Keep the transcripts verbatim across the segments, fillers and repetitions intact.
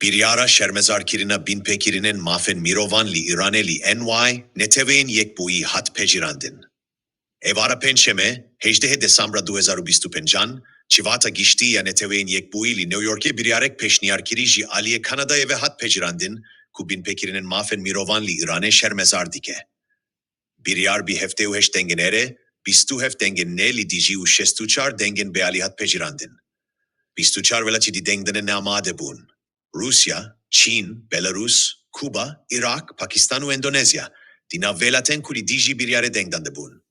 Biryara şermezarkirina binpêkirinên mafên mirovan li Îranê li N Y neteweyên Yekbûyî hat pejirandin. Êvara Pêncşemê, hejdehê Desembra du hezar û bîst û pêncan, Çivata Giştî ya Neteweyên Yekbûyî li New Yorkê biryarek pêşniyar kirî ji aliyê Kanadayê ve hat pejirandin ku binpêkirinên mafên mirovan li Îranê şermezar dike. Biryar bi heftê û heşt dengên erê, bîst û heft dengên nê li dijî û şêst û çar dengên bealî hat pejirandin. Bîst û çar welat jî di dengdanê neamade bûn. Rûsya, Çîn, Belarûs, Kuba, Îraq, Pakistan û Endonezya di nav welatên ku li dijî biryarê deng dandibûn.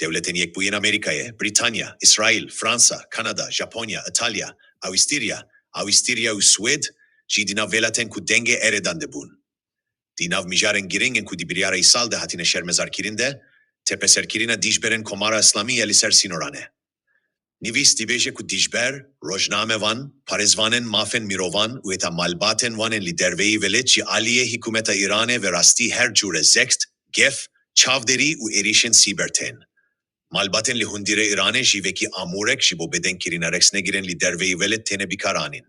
Dewletên Yekbûyî yên Amerîkayê, Brîtanya, Îsraîl, Fransa, Kanada, Japonya, Îtalya, Awîstîrya, Awîstîrya û Swêd jî di nav welatên ku dengê erê dandibûn. Di nav mijarên girîng ên ku di biryara îsal de hatine şermezarkirin de, tepeserkirina dijberên Komara Îslamî ya li ser sînoran e. Nivîs dibêje ku dijber, rojnamevan, parêzvanên mafên mirovan û heta malbatên wan ên li derveyî welêt ji aliyê hikûmeta Îranê ve rastî her cûre zext, gef, çavdêrî û êrîşên sîber tên. Malbatên li hundirê Îranê jî wekî amûrek ji bo bedengkirina rexnegirên li derveyî welêt têne bikaranîn.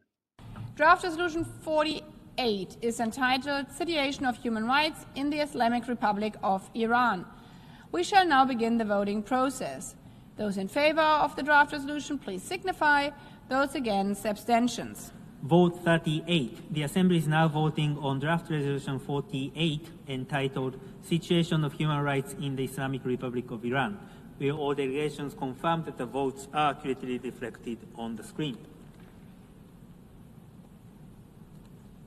Draft Resolution forty-eight is entitled Situation of Human Rights in the Islamic Republic of Iran. We shall now begin the voting process. Those in favor of the draft resolution, please signify. Those against, abstentions. Vote thirty-eight. The Assembly is now voting on Draft Resolution forty-eight, entitled Situation of Human Rights in the Islamic Republic of Iran. Will all delegations confirm that the votes are accurately reflected on the screen?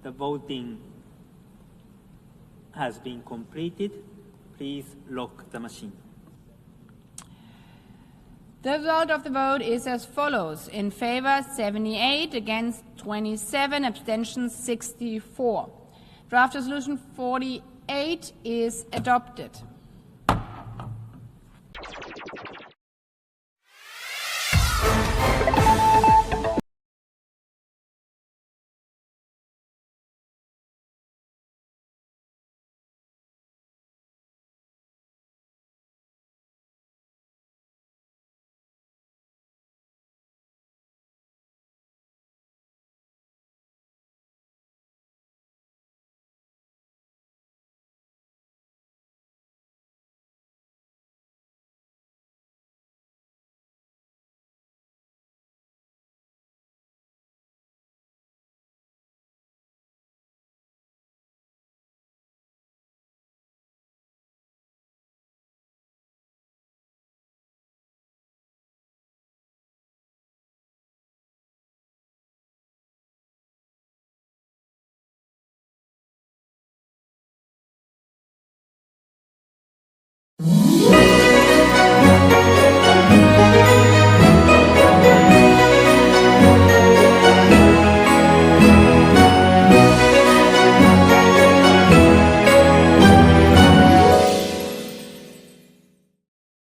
The voting has been completed. Please lock the machine. The result of the vote is as follows. In favor, seventy-eight, against, twenty-seven, abstentions, sixty-four. Draft Resolution forty-eight is adopted.